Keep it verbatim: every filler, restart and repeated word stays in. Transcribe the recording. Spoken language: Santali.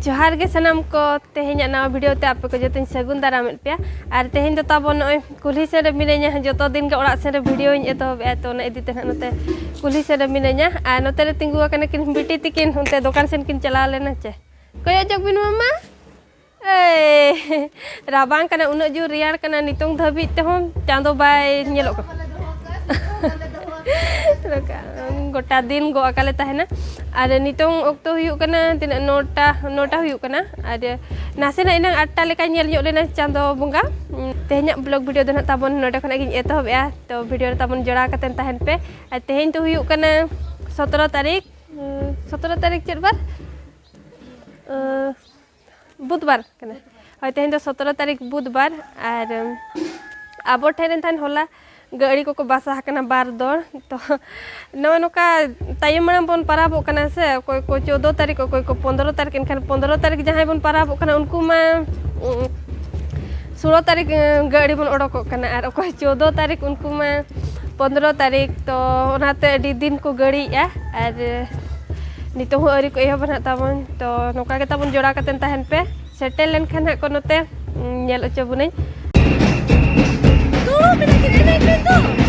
ᱡᱚᱦᱟᱨ ᱜᱮ ᱥᱟᱱᱟᱢ ᱠᱚ, ᱛᱮᱦᱮᱧᱟᱜ ᱱᱟᱣᱟ ᱵᱷᱤᱰᱤᱭᱳ ᱛᱮ ᱟᱯᱮ ᱠᱚ ᱡᱚᱛᱚᱧ ᱥᱟᱹᱜᱩᱱ ᱫᱟᱨᱟᱢᱮᱫ ᱯᱮᱭᱟ᱾ ᱟᱨ ᱛᱮᱦᱮᱧ ᱫᱚ ᱛᱟᱵᱚᱱ ᱱᱚᱜᱼᱚᱭ ᱠᱩᱞᱦᱤ ᱥᱮᱱ ᱨᱮ ᱢᱤᱱᱟᱹᱧᱟ, ᱡᱚᱛᱚ ᱫᱤᱱ ᱜᱮ ᱚᱲᱟᱜ ᱥᱮᱱ ᱨᱮ ᱵᱷᱤᱰᱤᱭᱳᱧ ᱮᱛᱚᱦᱚᱵᱮᱜᱼᱟ, ᱛᱚ ᱚᱱᱟ ᱤᱫᱤ ᱛᱮ ᱱᱟᱦᱟᱜ ᱱᱚᱛᱮ ᱠᱩᱞᱦᱤ ᱥᱮᱱ ᱨᱮ ᱢᱤᱱᱟᱹᱧᱟ᱾ ᱟᱨ ᱱᱚᱛᱮ ᱨᱮ ᱛᱤᱸᱜᱩ ᱟᱠᱟᱱᱟ ᱠᱤᱱ ᱵᱤᱴᱤ ᱛᱤᱠᱤᱱ, ᱚᱱᱛᱮ ᱫᱚᱠᱟᱱ ᱥᱮᱱ ᱠᱤᱱ ᱪᱟᱞᱟᱣ ᱞᱮᱱᱟ ᱪᱮ᱾ ᱠᱚᱭᱚᱜ ᱡᱚᱜ ᱵᱤᱱ ᱢᱟᱢᱟ, ᱮᱭ ᱨᱟᱵᱟᱝ ᱠᱟᱱᱟ, ᱩᱱᱟᱹᱜ ᱡᱳᱨ ᱨᱮᱭᱟᱲ ᱠᱟᱱᱟ, ᱱᱤᱛᱚᱝ ᱫᱷᱟᱹᱵᱤᱡ ᱛᱮᱦᱚᱸ ᱪᱟᱸᱫᱚ ᱵᱟᱭ ᱧᱮᱞᱚᱜ ᱠᱟᱱᱟ᱾ ᱜᱚᱴᱟ ᱫᱤᱱ ᱜᱚᱜ ᱟᱠᱟᱞᱮ ᱛᱟᱦᱮᱱᱟ᱾ ᱟᱨ ᱱᱤᱛᱚᱝ ᱚᱠᱛᱚ ᱦᱩᱭᱩᱜ ᱠᱟᱱᱟ ᱛᱤᱱᱟᱹᱜ, ᱱᱚᱴᱟ, ᱱᱚᱴᱟ ᱦᱩᱭᱩᱜ ᱠᱟᱱᱟ᱾ ᱟᱨ ᱱᱟᱥᱮᱱᱟᱜ ᱮᱱᱟᱝ ᱟᱴᱴᱟ ᱞᱮᱠᱟ ᱧᱮᱞ ᱧᱚᱜ ᱞᱮᱱᱟ ᱪᱟᱸᱫᱚ ᱵᱚᱸᱜᱟ᱾ ᱛᱮᱦᱮᱧᱟᱜ ᱵᱞᱚᱜ ᱵᱷᱤᱰᱤᱭᱳ ᱫᱚ ᱱᱟᱦᱟᱜ ᱛᱟᱵᱚᱱ ᱱᱚᱰᱮ ᱠᱷᱚᱱᱟᱜ ᱜᱤᱧ ᱮᱛᱚᱦᱚᱵᱮᱜᱼᱟ, ᱛᱚ ᱵᱷᱤᱰᱤᱭᱳ ᱨᱮ ᱛᱟᱵᱚᱱ ᱡᱚᱲᱟᱣ ᱠᱟᱛᱮᱱ ᱛᱟᱦᱮᱱ ᱯᱮ᱾ ᱟᱨ ᱛᱮᱦᱮᱧ ᱫᱚ ᱦᱩᱭᱩᱜ ᱠᱟᱱᱟ ᱥᱚᱛᱨᱚ ᱛᱟᱹᱨᱤᱠᱷ, ᱩᱸ, ᱥᱚᱛᱨᱚ ᱛᱟᱹᱨᱤᱠᱷ ᱪᱮᱫ ᱵᱟᱨ? ᱟᱸ, ᱵᱩᱫᱷᱵᱟᱨ ᱠᱟᱱᱟ᱾ ᱦᱳᱭ, ᱛᱮᱦᱮᱧ ᱫᱚ ᱥᱚᱛᱨᱚ ᱛᱟᱹᱨᱤᱠᱷ ᱵᱩᱫᱷᱵᱟᱨ᱾ ᱟᱨ, ᱩᱸ, ᱟᱵᱚ ᱴᱷᱮᱱ ᱨᱮᱱ ᱛᱟᱦᱮᱱ ᱦᱚᱞᱟ ᱜᱟᱹᱲᱤ ᱠᱚᱠᱚ ᱵᱟᱥᱟ ᱟᱠᱟᱱᱟ ᱵᱟᱨ ᱫᱚᱲ᱾ ᱛᱚ ᱱᱚᱜᱼᱚᱭ ᱱᱚᱝᱠᱟ ᱛᱟᱭᱚᱢ ᱢᱟᱲᱟᱝ ᱵᱚᱱ ᱯᱟᱨᱟᱵᱚᱜ ᱠᱟᱱᱟ ᱥᱮ, ᱚᱠᱚᱭ ᱠᱚ ᱪᱳᱫᱽᱫᱳ ᱛᱟᱹᱨᱤᱠᱷ, ᱚᱠᱚᱭ ᱠᱚ ᱯᱚᱱᱫᱽᱨᱚ ᱛᱟᱹᱨᱤᱠᱷ, ᱮᱱᱠᱷᱟᱱ ᱯᱚᱱᱫᱽᱨᱚ ᱛᱟᱹᱨᱤᱠᱷ ᱡᱟᱦᱟᱸᱭ ᱵᱚᱱ ᱯᱟᱨᱟᱵᱚᱜ ᱠᱟᱱᱟ ᱩᱱᱠᱩ ᱢᱟ, ᱩᱸ, ᱥᱳᱞᱳ ᱛᱟᱹᱨᱤᱠᱷ, ᱩᱸ, ᱜᱟᱹᱲᱤ ᱵᱚᱱ ᱚᱰᱚᱠᱚᱜ ᱠᱟᱱᱟ, ᱟᱨ ᱚᱠᱚᱭ ᱪᱳᱫᱽᱫᱳ ᱛᱟᱹᱨᱤᱠᱷ ᱩᱱᱠᱩ ᱢᱟ ᱯᱚᱱᱫᱽᱨᱚ ᱛᱟᱹᱨᱤᱠᱷ᱾ ᱛᱚ ᱚᱱᱟᱛᱮ ᱟᱹᱰᱤ ᱫᱤᱱ ᱠᱚ ᱜᱟᱹᱲᱤᱭᱮᱜᱼᱟ, ᱟᱨ ᱱᱤᱛᱚᱝ ᱦᱚᱸ ᱟᱹᱣᱨᱤ ᱠᱚ ᱮᱦᱚᱵᱟ ᱱᱟᱦᱟᱜ ᱛᱟᱵᱚᱱ᱾ ᱛᱚ ᱱᱚᱝᱠᱟ ᱜᱮ ᱛᱟᱵᱚᱱ ᱡᱚᱲᱟᱣ ᱠᱟᱛᱮᱱ ᱛᱟᱦᱮᱱ ᱯᱮ, ᱥᱮᱴᱮᱨ ᱞᱮᱱᱠᱷᱟᱱ ᱦᱟᱸᱜ ᱠᱚ ᱱᱚᱛᱮ, ᱩᱸ, ᱧᱮᱞ ᱦᱚᱪᱚ ᱵᱚᱱᱟᱹᱧ᱾ ᱫᱩᱲᱩᱵ ᱮᱱᱟ ᱠᱤᱱ, ᱮᱱᱮᱡ ᱠᱤᱱ ᱫᱚ᱾